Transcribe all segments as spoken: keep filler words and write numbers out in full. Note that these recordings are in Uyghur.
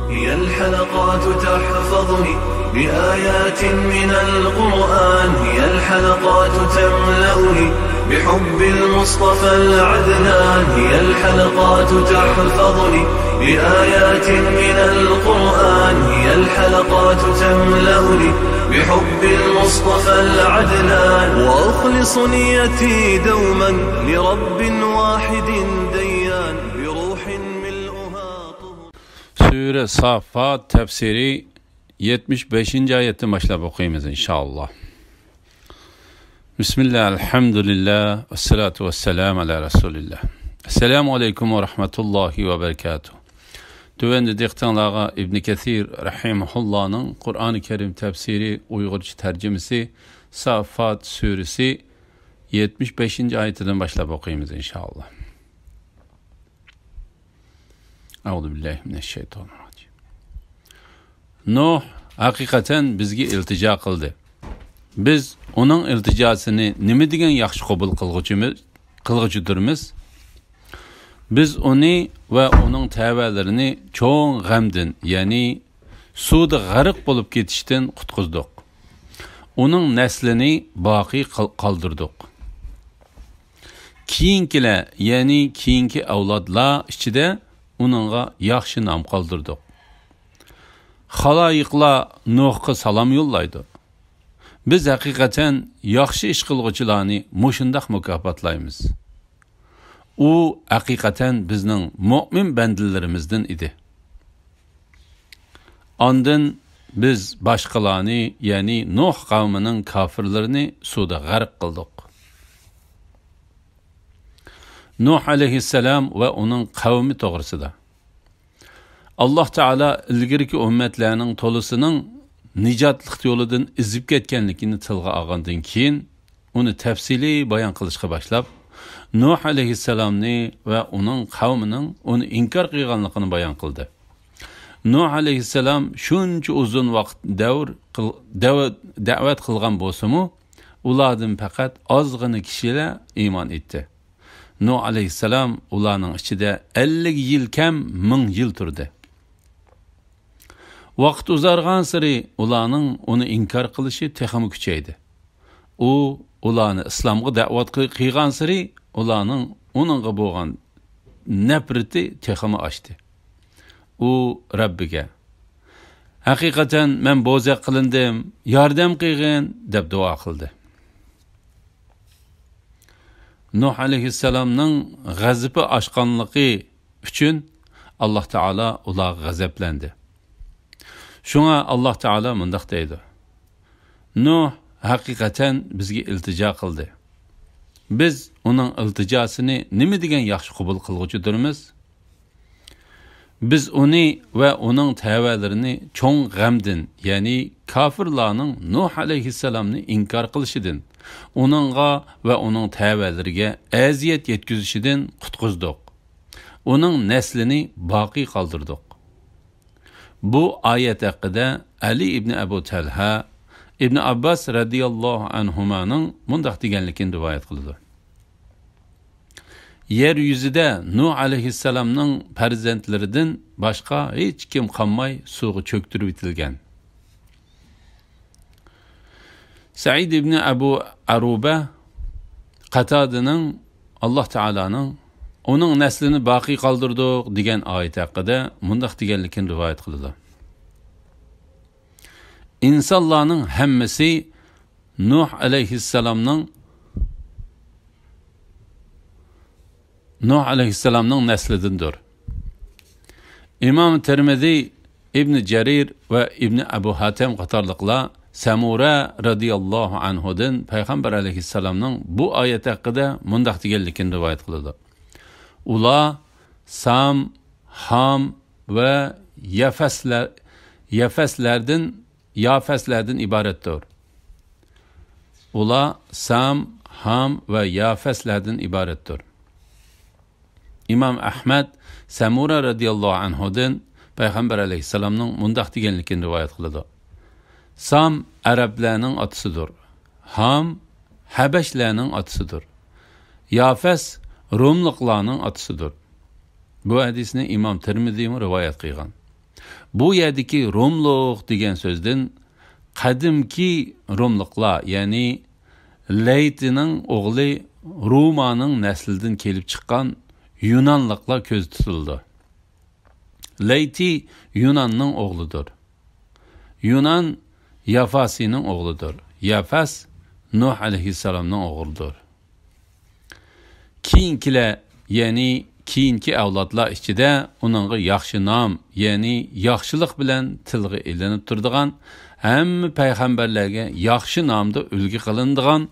هي الحلقات تحفظني بآيات من القرآن، هي الحلقات تملأني بحب المصطفى العدنان، هي الحلقات تحفظني بآيات من القرآن، هي الحلقات تملأني بحب المصطفى العدنان، وأخلص نيتي دوما لرب واحد ديان، بروح ملؤها طهر. سۈرە ساففات تەپسىرى يەتمىش بەشىنچى ئايەتتىن باشلاپ ئوقۇيمىز، ئىنشائاللا. بىسمىللا، ئەلھەمدۇلىللا، ۋەسسالاتۇ ۋەسسالامۇ ئەلا رەسۇلىللا. ئەسسالامۇ ئەلەيكۇم ۋە رەھمەتۇللاھى ۋە بەرىكاتۇھ. تۆۋەندە دىققىتىڭلارغا ئىبنى كەسىر رەھىمەھۇللانىڭ قۇرئانى كەرىم تەپسىرى ئۇيغۇرچە تەرجىمىسى ساففات سۈرىسى يەتمىش بەشىنچى ئايىتىدىن باشلاپ ئوقۇيمىز، ئىنشائاللا. ئەئۇزۇبىللاھىمىنەششەيتانىرراجىم. نۇھ ھەقىقەتەن بىزگە ئىلتىجا قىلدى. بىز ئۇنىڭ ئىلتىجاسىنى نېمە دېگەن ياخشى قوبۇل قىلغۇچىمىز، قىلغۇچىدۇرمىز؟ بىز ئۇنى ۋە ئۇنىڭ تەۋەلىرىنى چوڭ غەمدىن، يەنى سۇدا غەرق بولۇپ كېتىشتىن قۇتقۇزدۇق. ئۇنىڭ نەسلىنى باقىي قال-، قالدۇردۇق. كېيىنكىلەر، يەنى كېيىنكى ئەۋلادلار ئىچىدە ئۇنىڭغا ياخشى نام قالدۇردۇق. خالايىقلار نۇھقا سالام يوللايدۇ. بىز ھەقىقەتەن ياخشى ئىش قىلغۇچىلارنى مۇشۇنداق مۇكاپاتلايمىز. ئۇ ھەقىقەتەن بىزنىڭ مۆمىن بەندىلىرىمىزدىن ئىدى. ئاندىن بىز باشقىلارنى، يەنى نۇھ قەۋمىنىڭ كاپىرلىرىنى سۇدا غەرق قىلدۇق. نۇھ ئەلەيھىسسالام ۋە ئۇنىڭ قەۋمى توغرىسىدا. ئاللاھ تائالا ئىلگىرىكى ئۈممەتلەرنىڭ تولىسىنىڭ نىجاتلىق يولىدىن ئېزىپ كەتكەنلىكىنى تىلغا ئالغاندىن كېيىن، ئۇنى تەپسىلىي بايان قىلىشقا باشلاپ، نۇھ ئەلەيھىسسالامنى ۋە ئۇنىڭ قەۋمىنىڭ ئۇنى ئىنكار قىلغانلىقىنى بايان قىلدى. نۇھ ئەلەيھىسسالام شۇنچە ئۇزۇن ۋاقىت دەۋر قىل-، دەۋ-، دەۋەت قىلغان بولسىمۇ، ئۇلاردىن پەقەت ئازغىنە كىشىلەر ئىمان ئېيتتى. نۇھ ئەلەيھىسسالام ئۇلارنىڭ ئىچىدە ئەللىك يىل كەم، مىڭ يىل تۇردى. ۋاقىت ئۇزارغانسېرى ئۇلارنىڭ ئۇنى ئىنكار قىلىشى تېخىمۇ كۈچەيدى. ئۇ ئۇلارنى ئىسلامغا دەۋەت قىل-، قىلغانسېرى ئۇلارنىڭ ئۇنىڭغا بولغان نەپرىتى تېخىمۇ ئاشتى. ئۇ رەببىگە، «ھەقىقەتەن مەن بوزەك قىلىندىم، ياردەم قىلغىن» دەپ دۇئا قىلدى. نۇھ ئەلەيھىسسالامنىڭ غەزىپى ئاشقانلىقى ئۈچۈن ئاللاھ تائالا ئۇلارغا غەزەپلەندى. شۇڭا ئاللاھ تائالا مۇنداق دەيدۇ: نۇھ ھەقىقەتەن بىزگە ئىلتىجا قىلدى. بىز ئۇنىڭ ئىلتىجاسىنى نېمە دېگەن ياخشى قوبۇل قىلغۇچىدۇرمىز؟ بىز ئۇنى ۋە ئۇنىڭ تەۋەلىرىنى چوڭ غەمدىن، يەنى كاپىرلارنىڭ نۇھ ئەلەيھىسسالامنى ئىنكار قىلىشىدىن، ئۇنىڭغا ۋە ئۇنىڭ تەۋەلىرىگە ئەزىيەت يەتكۈزۈشىدىن قۇتقۇزدۇق. ئۇنىڭ نەسلىنى باقىي قالدۇردۇق. بۇ ئايەت ھەققىدە ئەلى ئىبنى ئەبۇ تەلھە ئىبنى ئابباس رەزىياللاھۇ ئەنھۇمانىڭ مۇنداق دېگەنلىكىنى رىۋايەت قىلىدۇ: يەر يۈزىدە نۇھ ئەلەيھىسسالامنىڭ پەرزەنتلىرىدىن باشقا ھېچكىم قالماي سۇغا چۆكتۈرۈۋېتىلگەن. سەئىد ئىبنى ئەبۇ ئەرۇبە قاتادىنىڭ، ئاللاھ تائالانىڭ ئۇنىڭ نەسلىنى باقىي قالدۇردۇق دېگەن ئايەت ھەققىدە مۇنداق دېگەنلىكىنى رىۋايەت قىلىدۇ: ئىنسانلارنىڭ ھەممىسى نۇھ ئەلەيھىسسالامنىڭ، نۇھ ئەلەيھىسسالامنىڭ نەسلىدىندۇر. ئىمام تىرمىزى، ئىبنى جەرىر ۋە ئىبنى ئەبۇ ھاتەم قاتارلىقلار سەمۇرە رەزىياللاھۇ ئەنھۇدىن پەيغەمبەر ئەلەيھىسسالامنىڭ بۇ ئايەت ھەققىدە مۇنداق دېگەنلىكىنى رىۋايەت قىلىدۇ: ئۇلار سام، ھام ۋە يەفەسلەر، يەفەسلەردىن يافەسلەردىن ئىبارەتتۇر. ئۇلار سام، ھام ۋە يافەسلەردىن ئىبارەتتۇر. ئىمام ئەھمەد سەمۇرە رەزىياللاھۇ ئەنھۇدىن پەيغەمبەر ئەلەيھىسسالامنىڭ مۇنداق دېگەنلىكىنى رىۋايەت قىلىدۇ: سام ئەرەبلەرنىڭ ئاتىسىدۇر. ھام ھەبەشلەرنىڭ ئاتىسىدۇر. يافەس روملۇقلارنىڭ ئاتىسىدۇر. بۇ ھەدىسنى ئىمام تىرمىزىمۇ رىۋايەت قىلغان. بۇ يەردىكى روملۇق دېگەن سۆزدىن قەدىمكى روملۇقلار، يەنى لەيتىنىڭ ئوغلى رومانىڭ نەسلىدىن كېلىپ چىققان يۇنانلىقلار كۆزدە تۇتۇلىدۇ. لەيتى يۇناننىڭ ئوغلىدۇر. يۇنان يافاسىنىڭ ئوغلىدۇر. يافاس نۇھ ئەلەيھىسسالامنىڭ ئوغلىدۇر. كېيىنكىلەر، يەنى كېيىنكى ئەۋلادلار ئىچىدە ئۇنىڭغا ياخشى نام، يەنى ياخشىلىق بىلەن تىلغا ئېلىنىپ تۇرىدىغان، ھەممە پەيغەمبەرلەرگە ياخشى نامدا ئۈلگە قىلىنىدىغان،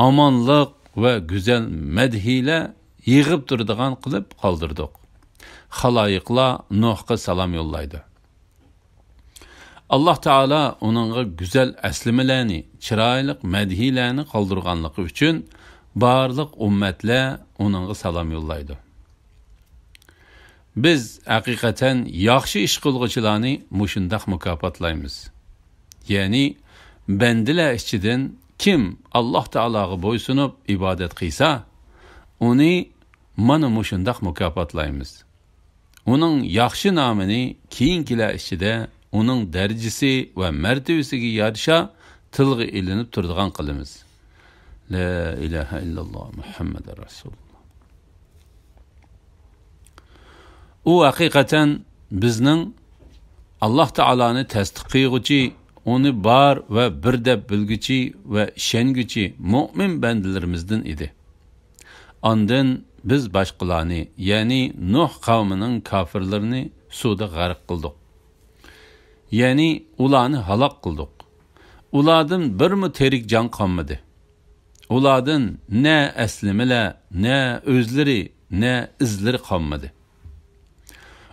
ئامانلىق ۋە گۈزەل مەدھىيلەر يىغىپ تۇرىدىغان قىلىپ قالدۇردۇق. خالايىقلار نۇھقا سالام يوللايدۇ. ئاللاھ تائالا ئۇنىڭغا گۈزەل ئەسلىمىلەرنى، چىرايلىق مەدھىيلەرنى قالدۇرغانلىقى ئۈچۈن بارلىق ئۈممەتلەر ئۇنىڭغا سالام يوللايدۇ. بىز ھەقىقەتەن ياخشى ئىش قىلغۇچىلارنى مۇشۇنداق مۇكاپاتلايمىز. يەنى بەندىلەر ئىچىدىن كىم ئاللاھ تائالاغا بويسۇنۇپ ئىبادەت قىلسا، ئۇنى مانا مۇشۇنداق مۇكاپاتلايمىز. ئۇنىڭ ياخشى نامىنى كېيىنكىلەر ئىچىدە ئۇنىڭ دەرىجىسى ۋە مەرتىۋىسىگە يارىشا تىلغا ئېلىنىپ تۇرىدىغان قىلىمىز. لا ئىلاھە ئىللاللاھ مۇھەممەدۇر رەسۇلۇللاھ. ئۇ ھەقىقەتەن بىزنىڭ ئاللاھ تائالانى تەستىق قىلغۇچى، ئۇنى بار ۋە بىر دەپ بىلگۈچى ۋە ئىشەنگۈچى مۆمىن بەندىلىرىمىزدىن ئىدى. ئاندىن بىز باشقىلارنى، يەنى نۇھ قەۋمىنىڭ كاپىرلىرىنى سۇدا غەرق قىلدۇق. يەنى ئۇلارنى ھالاك قىلدۇق. ئۇلاردىن بىرمۇ تىرىك جان قالمىدى. ئۇلاردىن نە ئەسلىمىلەر، نە ئۆزلىرى، نە ئىزلىرى قالمىدى.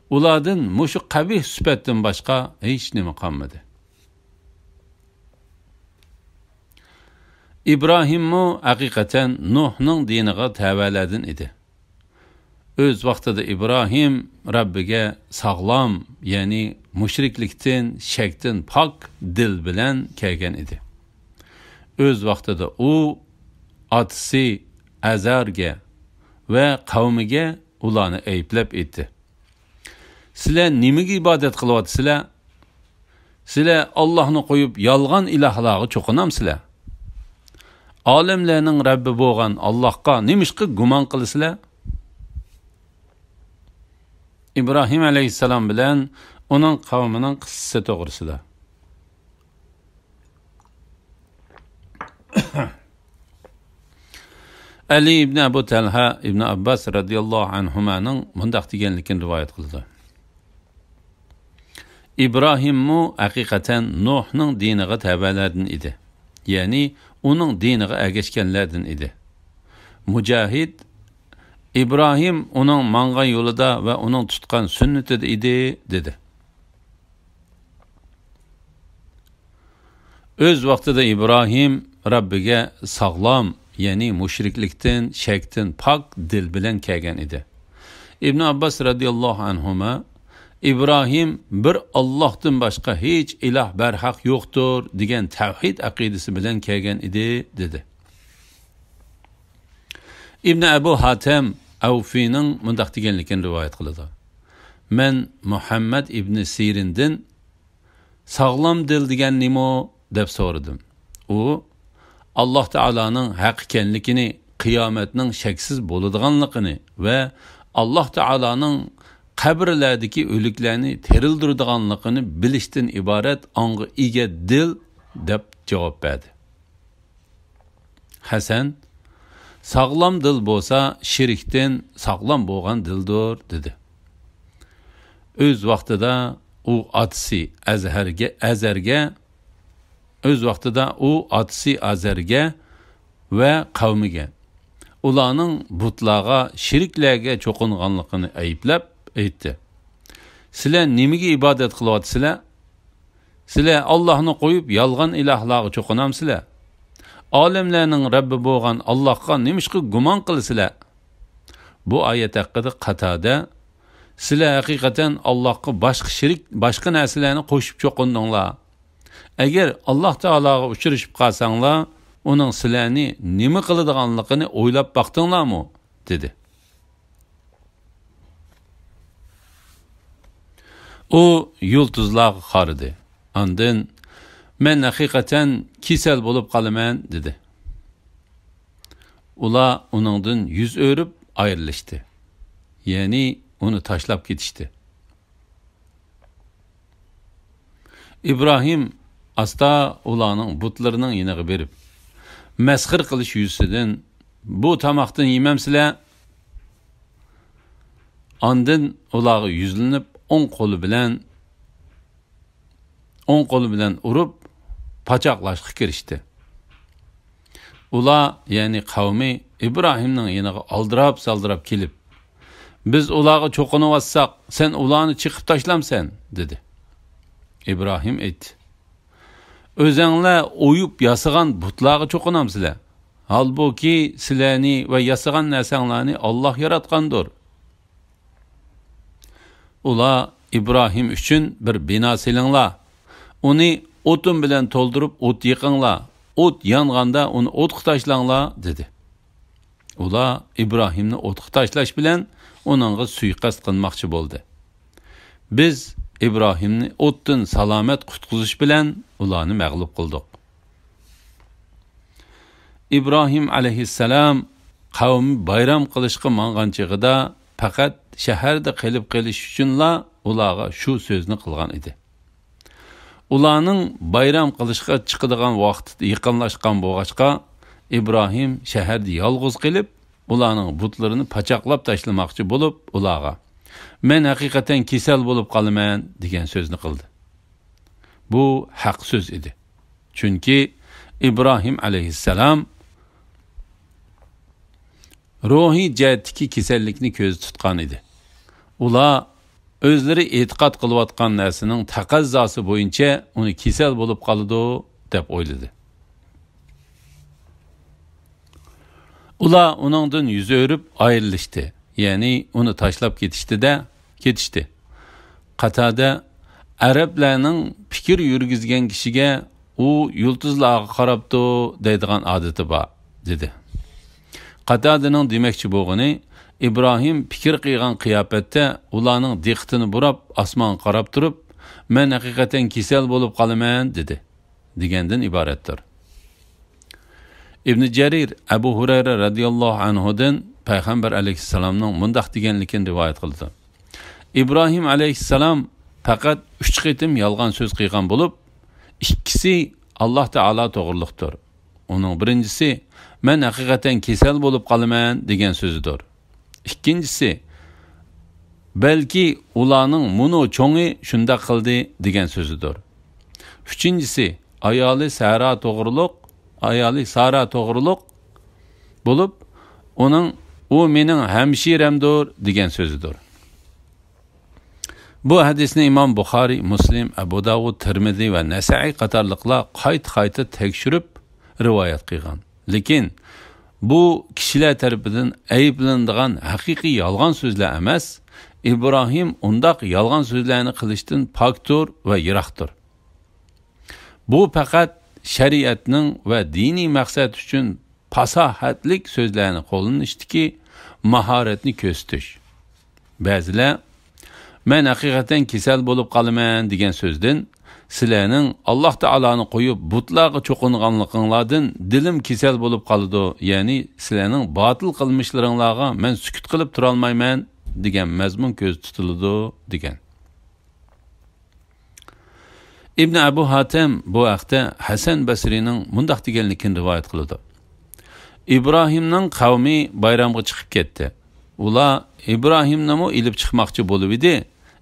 ئۇلاردىن مۇشۇ قەبىھ سۈپەتتىن باشقا ھېچنېمە قالمىدى. ئىبراھىممۇ ھەقىقەتەن نۇھنىڭ دىنىغا تەۋەلەردىن ئىدى. ئۆز ۋاقتىدا ئىبراھىم رەببىگە ساغلام، يەنى مۇشرىكلىكتىن، شەكتىن پاك دىل بىلەن كەلگەن ئىدى. ئۆز ۋاقتىدا ئۇ ئاتىسى ئەزەرگە ۋە قەۋمىگە ئۇلارنى ئەيىبلەپ ئېيتتى: «سىلەر نېمىگە ئىبادەت قىلىۋاتىسىلەر؟ سىلەر ئاللاھنى قويۇپ يالغان ئىلاھلارغا چوقۇنامسىلەر؟ ئالەملەرنىڭ رەببى بولغان ئاللاھقا نېمىشقا گۇمان قىلىسىلەر؟» ئىبراھىم ئەلەيھىسسالام بىلەن ئۇنىڭ قەۋمىنىڭ قىسسىسى توغرىسىدا. ئەلى ئىبنى ئەبۇ تەلھە ئىبنى ئابباس رەزىياللاھۇ ئەنھۇمانىڭ مۇنداق دېگەنلىكىنى رىۋايەت قىلىدۇ: «ئىبراھىممۇ ھەقىقەتەن نۇھنىڭ دىنىغا تەۋەلەردىن ئىدى، يەنى ئۇنىڭ دىنىغا ئەگەشكەنلەردىن ئىدى.» مۇجاھىد: «ئىبراھىم ئۇنىڭ ماڭغان يولىدا ۋە ئۇنىڭ تۇتقان سۈننىتىدە ئىدى» دېدى. ئۆز ۋاقتىدا ئىبراھىم رەببىگە ساغلام، يەنى مۇشرىكلىكتىن، شەكتىن پاك دىل بىلەن كەلگەن ئىدى. ئىبن ئابباس رەزىياللاھۇ ئەنھۇما: «ئىبراھىم بىر ئاللاھتىن باشقا ھېچ ئىلاھ بەرھەق يوقتۇر دېگەن تەۋھىد ئەقىدىسى بىلەن كەلگەن ئىدى» دېدى. ئىبن ئەبۇ ھاتەم ئەۋفىنىڭ مۇنداق دېگەنلىكىنى رىۋايەت قىلىدۇ: «مەن مۇھەممەد ئىبنى سىرىندىن ساغلام دىل دېگەن نېمە دەپ سورىدىم. ئۇ ئاللاھ تائالانىڭ ھەق ئىكەنلىكىنى، قىيامەتنىڭ شەكسىز بولىدىغانلىقىنى ۋە ئاللاھ تائالانىڭ قەبرىلەردىكى ئۆلۈكلەرنى تىرىلدۈرىدىغانلىقىنى بىلىشتىن ئىبارەت ئاڭغا ئىگە دىل» دەپ جاۋاب بەردى. ھەسەن: «ساغلام دىل بولسا شىركتىن ساغلام بولغان دىلدۇر» دېدى. ئۆز ۋاقتىدا ئۇ ئاتىسى ئەزھەرگە، ئەزەرگە، ئۆز ۋاقتىدا ئۇ ئاتىسى ئازەرگە ۋە قەۋمىگە ئۇلارنىڭ بۇتلارغا، شېرىكلەرگە چوقۇنغانلىقىنى ئەيىبلەپ ئېيتتى: «سىلەر نېمىگە ئىبادەت قىلىۋاتىسىلەر؟ سىلەر ئاللاھنى قويۇپ يالغان ئىلاھلارغا چوقۇنامسىلەر؟ ئالەملەرنىڭ رەببى بولغان ئاللاھقا نېمىشقا گۇمان قىلىسىلەر؟» بۇ ئايەت ھەققىدە قاتادە: «سىلەر ھەقىقەتەن ئاللاھقا باشقا شېرىك، باشقا نەرسىلەرنى قوشۇپ چوقۇندۇڭلار. ئەگەر ئاللاھ تائالاغا ئۇچرىشىپ قالساڭلار، ئۇنىڭ سىلەرنى نېمە قىلىدىغانلىقىنى ئويلاپ باقتىڭلارمۇ؟» دېدى. ئۇ يۇلتۇزلارغا قارىدى. ئاندىن، «مەن ھەقىقەتەن كېسەل بولۇپ قالىمەن» دېدى. ئۇلار ئۇنىڭدىن يۈز ئۆرۈپ ئايرىلىشتى. يەنى ئۇنى تاشلاپ كېتىشتى. ئىبراھىم ئاستا ئۇلارنىڭ بۇتلىرىنىڭ يېنىغا بېرىپ، مەسخىرە قىلىش يۈزىسىدىن، «بۇ تاماقتىن يېمەمسىلەر؟» ئاندىن ئۇلارغا يۈزلىنىپ، ئوڭ قولى بىلەن، ئوڭ قولى بىلەن ئۇرۇپ، پاچاقلاشقا كىرىشتى. ئۇلار، يەنى قەۋمى، ئىبراھىمنىڭ يېنىغا ئالدىراپ-سالدىراپ كېلىپ، «بىز ئۇلارغا چوقۇنۇۋاتساق، سەن ئۇلارنى چېقىپ تاشلامسەن؟» دېدى. ئىبراھىم ئېيتتى، «ئۆزەڭلار ئويۇپ ياسىغان بۇتلارغا چوقۇنامسىلەر؟ ھالبۇكى، سىلەرنى ۋە ياسىغان نەرسەڭلارنى ئاللاھ ياراتقاندۇر.» ئۇلار، «ئىبراھىم ئۈچۈن بىر بىنا سېلىڭلار، ئۇنى ئوتۇن بىلەن تولدۇرۇپ ئوت يېقىڭلار، ئوت يانغاندا ئۇنى ئوتقا تاشلاڭلار» دېدى. ئۇلار ئىبراھىمنى ئوتقا تاشلاش بىلەن ئۇنىڭغا سۇيىقەست قىلماقچى بولدى. بىز ئىبراھىمنى ئوتتىن سالامەت قۇتقۇزۇش بىلەن ئۇلارنى مەغلۇپ قىلدۇق. ئىبراھىم ئەلەيھىسسالام قەۋمى بايرام قىلىشقا ماڭغان چېغىدا، پەقەت شەھەردە قېلىپ قېلىش ئۈچۈنلا ئۇلارغا شۇ سۆزنى قىلغان ئىدى. ئۇلارنىڭ بايرام قىلىشقا چىقىدىغان ۋاقتى يېقىنلاشقان بولغاچقا، ئىبراھىم شەھەردە يالغۇز قېلىپ، ئۇلارنىڭ بۇتلىرىنى پاچاقلاپ تاشلىماقچى بولۇپ، ئۇلارغا، «مەن ھەقىقەتەن كېسەل بولۇپ قالىمەن» دېگەن سۆزنى قىلدى. بۇ ھەق سۆز ئىدى. چۈنكى ئىبراھىم ئەلەيھىسسالام روھىي جەھەتتىكى كېسەللىكنى كۆزدە تۇتقان ئىدى. ئۇلار ئۆزلىرى ئېتىقاد قىلىۋاتقان نەرسىنىڭ تەقەززاسى بويىچە ئۇنى كېسەل بولۇپ قالىدۇ، دەپ ئويلىدى. ئۇلار ئۇنىڭدىن يۈز ئۆرۈپ ئايرىلىشتى، يەنى ئۇنى تاشلاپ كېتىشتى-دە، كېتىشتى. قاتادە، «ئەرەبلەرنىڭ پىكىر يۈرگۈزگەن كىشىگە ئۇ يۇلتۇزلارغا قاراپتۇ دەيدىغان ئادىتى بار» دېدى. قاتادىنىڭ دېمەكچى بولغىنى، ئىبراھىم پىكىر قىلغان قىياپەتتە ئۇلارنىڭ دىققىتىنى بۇراپ ئاسمانغا قاراپ تۇرۇپ، «مەن ھەقىقەتەن كېسەل بولۇپ قالىمەن» دېدى، دېگەندىن ئىبارەتتۇر. ئىبنى جەرىر ئەبۇ ھۇرەيرە رەزىياللاھۇ ئەنھۇدىن پەيغەمبەر ئەلەيھىسسالامنىڭ مۇنداق دېگەنلىكىنى رىۋايەت قىلىدۇ. ئىبراھىم ئەلەيھىسسالام پەقەت ئۈچ قېتىم يالغان سۆز قىلغان بولۇپ، ئىككىسى ئاللاھ تائالا توغرۇلۇقتۇر. ئۇنىڭ بىرىنچىسى، «مەن ھەقىقەتەن كېسەل بولۇپ قالىمەن» دېگەن سۆزىدۇر. ئىككىنچىسى، «بەلكى ئۇلارنىڭ مۇنۇ چوڭى شۇنداق قىلدى» دېگەن سۆزىدۇر. ئۈچىنچىسى، ئايالى سارا توغرۇلۇق، ئايالى سارا توغرۇلۇق بولۇپ، ئۇنىڭ، «ئۇ مېنىڭ ھەمشىرەمدۇر» دېگەن سۆزىدۇر. بۇ ھەدىسنى ئىمام بۇخارىي، مۇسلىم، ئەبۇ داۋۇد، تىرمىزى ۋە نەسائىي قاتارلىقلار قايتا-قايتا تەكشۈرۈپ رىۋايەت قىلغان. لېكىن بۇ كىشىلەر تەرىپىدىن ئەيىبلىنىدىغان ھەقىقىي يالغان سۆزلەر ئەمەس. ئىبراھىم ئۇنداق يالغان سۆزلەرنى قىلىشتىن پاكتۇر ۋە يىراقتۇر. بۇ پەقەت شەرىئەتنىڭ ۋە دىنىي مەقسەت ئۈچۈن پاساھەتلىك سۆزلەرنى قوللىنىشتىكى ماھارەتنى كۆرسىتىش. بەزىلەر، «مەن ھەقىقەتەن كېسەل بولۇپ قالىمەن» دېگەن سۆزدىن، «سىلەرنىڭ ئاللاھ تائالانى قويۇپ، بۇتلارغا چوقۇنغانلىقىڭلاردىن دىلىم كېسەل بولۇپ قالىدۇ، يەنى سىلەرنىڭ باتىل قىلمىشلىرىڭلارغا مەن سۈكۈت قىلىپ تۇرالمايمەن» دېگەن مەزمۇن كۆزدە تۇتۇلىدۇ، دېگەن. ئىبنى ئەبۇ ھاتەم بۇ ھەقتە ھەسەن بەسرىنىڭ مۇنداق دېگەنلىكىنى رىۋايەت قىلىدۇ: «ئىبراھىمنىڭ قەۋمى بايرامغا چىقىپ كەتتى. ئۇلار ئىبراھىمنىمۇ ئېلىپ چىقماقچى بولۇۋىدى.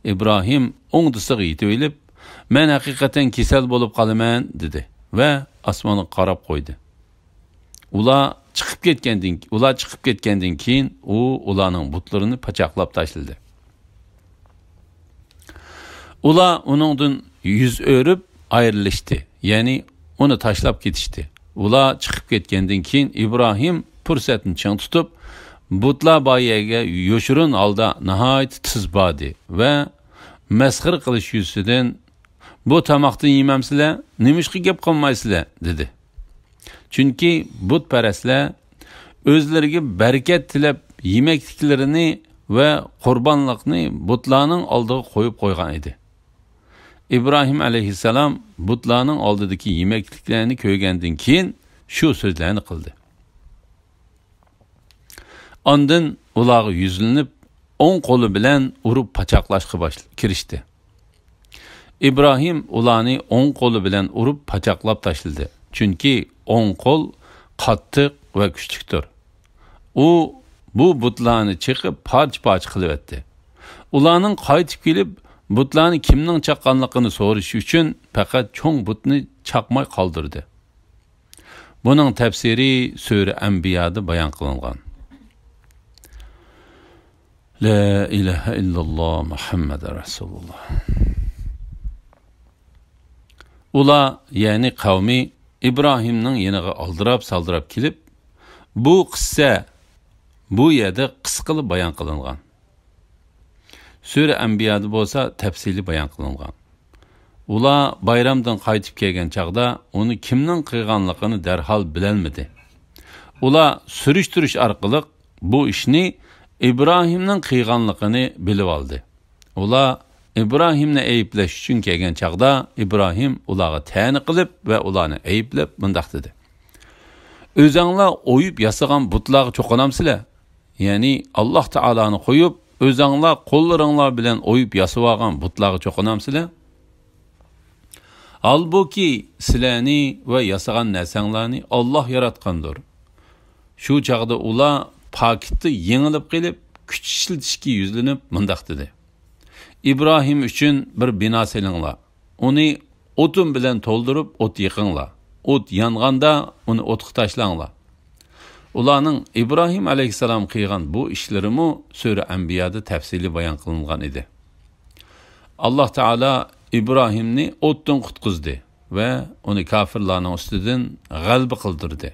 ئىبراھىم ئوڭدىسىغا يېتىۋېلىپ، مەن ھەقىقەتەن كېسەل بولۇپ قالىمەن، دېدى ۋە ئاسمانغا قاراپ قويدى. ئۇلار چىقىپ كەتكەندىن، ئۇلار چىقىپ كەتكەندىن كېيىن ئۇ ئۇلارنىڭ بۇتلىرىنى پاچاقلاپ تاشلىدى. ئۇلار ئۇنىڭدىن يۈز ئۆرۈپ ئايرىلىشتى، يەنى ئۇنى تاشلاپ كېتىشتى. ئۇلار چىقىپ كەتكەندىن كېيىن ئىبراھىم پۇرسەتنى چىڭ تۇتۇپ، بۇتلار بار يەرگە يوشۇرۇن ھالدا ناھايىتى تېز باردى ۋە مەسخىرە قىلىش يۈزىسىدىن، بۇ تاماقتىن يېمەمسىلەر؟ نېمىشقا گەپ قىلمايسىلەر؟» دېدى. چۈنكى بۇتپەرەسلەر ئۆزلىرىگە بەرىكەت تىلەپ، يېمەكلىكلىرىنى ۋە قۇربانلىقنى بۇتلارنىڭ ئالدىغا قويۇپ قويغان ئىدى. ئىبراھىم ئەلەيھىسسالام بۇتلارنىڭ ئالدىدىكى يېمەكلىكلەرنى كۆرگەندىن كېيىن شۇ سۆزلەرنى قىلدى. ئاندىن ئۇلارغا يۈزلىنىپ، ئوڭ قولى بىلەن ئۇرۇپ پاچاقلاشقا باشل-، كىرىشتى. ئىبراھىم ئۇلارنى ئوڭ قولى بىلەن ئۇرۇپ پاچاقلاپ تاشلىدى، چۈنكى ئوڭ قول قاتتىق ۋە كۈچلۈكتۇر. ئۇ بۇ بۇتلارنى چېقىپ پارچە-پارچە قىلىۋەتتى. ئۇلارنىڭ قايتىپ كېلىپ، بۇتلارنى كىمنىڭ چاققانلىقىنى سورىشى ئۈچۈن پەقەت چوڭ بۇتنى چاقماي قالدۇردى. بۇنىڭ تەپسىرى سۈرە ئەنبىيادا بايان قىلىنغان. لا ئىلاھە ئىللاللا مۇھەممەد رەسۇلۇللا. ئۇلار، يەنى قەۋمى ئىبراھىمنىڭ يېنىغا ئالدىراپ-سالدىراپ كېلىپ، بۇ قىسسە بۇ يەردە قىسقىلا بايان قىلىنغان. سۈرە ئەنبىيادا بولسا تەپسىلىي بايان قىلىنغان. ئۇلار بايرامدىن قايتىپ كەلگەن چاغدا ئۇنى كىمنىڭ قىلغانلىقىنى دەرھال بىلەلمىدى. ئۇلار سۈرۈشتۈرۈش ئارقىلىق بۇ ئىشنى ئىبراھىمنىڭ قىلغانلىقىنى بىلىۋالدى. ئۇلار ئىبراھىمنى ئەيىبلەش ئۈچۈن كەلگەن چاغدا ئىبراھىم ئۇلارغا تەنە قىلىپ ۋە ئۇلارنى ئەيىبلەپ مۇنداق دېدى: «ئۆزەڭلار ئويۇپ ياسىغان بۇتلارغا چوقۇنامسىلەر؟» يەنى ئاللاھ تائالانى قويۇپ، ئۆزەڭلار قوللىرىڭلار بىلەن ئويۇپ ياسىۋالغان بۇتلارغا چوقۇنامسىلەر؟ ھالبۇكى، سىلەرنى ۋە ياسىغان نەرسەڭلارنى ئاللاھ ياراتقاندۇر. شۇ چاغدا ئۇلار پاكىتتا يېڭىلىپ قېلىپ، كۈچ ئىشلىتىشكە يۈزلىنىپ مۇنداق دېدى: «ئىبراھىم ئۈچۈن بىر بىنا سېلىڭلار. ئۇنى ئوتۇن بىلەن تولدۇرۇپ ئوت يېقىڭلار. ئوت يانغاندا ئۇنى ئوتقا تاشلاڭلار.» ئۇلارنىڭ ئىبراھىم ئەلەيھىسسالام قىلغان بۇ ئىشلىرىمۇ سۈرە ئەنبىيادا تەپسىلىي بايان قىلىنغان ئىدى. ئاللاھ تائالا ئىبراھىمنى ئوتتىن قۇتقۇزدى ۋە ئۇنى كاپىرلارنىڭ ئۈستىدىن غەلىبە قىلدۇردى.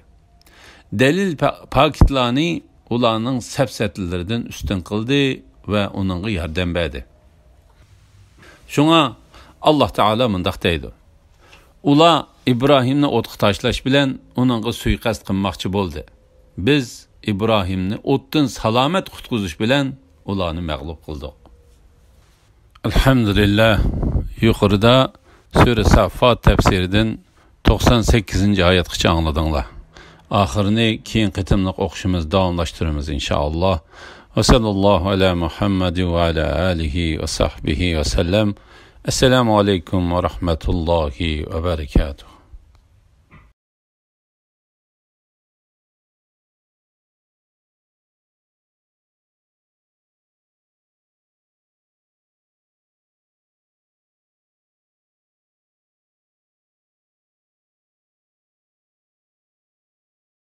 دەلىل پا-، پاكىتلارنى ئۇلارنىڭ سەپسەتىلىرىدىن ئۈستۈن قىلدى ۋە ئۇنىڭغا ياردەم بەردى. شۇڭا ئاللاھ تائالا مۇنداق دەيدۇ: «ئۇلار ئىبراھىمنى ئوتقا تاشلاش بىلەن ئۇنىڭغا سۇيىقەست قىلماقچى بولدى. بىز ئىبراھىمنى ئوتتىن سالامەت قۇتقۇزۇش بىلەن ئۇلارنى مەغلۇپ قىلدۇق.» ئەلھەمدۇلىللاھ، يۇقىرىدا سۈرە ساففات تەپسىرىدىن توقسان سەككىزىنچى ئايەتكىچە ئاڭلىدىڭلار. ئاخىرىنى كېيىن قېتىملىق ئوقۇشىمىز، داۋاملاشتۇرىمىز، ئىنشائاللاھ. ۋەسەللاللاھۇ ئەلا مۇھەممەدىن ۋە ئەلا ئالىھى ۋە سەھبىھى ۋەسەللەم. ئەسسالامۇ ئەلەيكۇم ۋە رەھمەتۇللاھى ۋە بەرەكاتۇھ.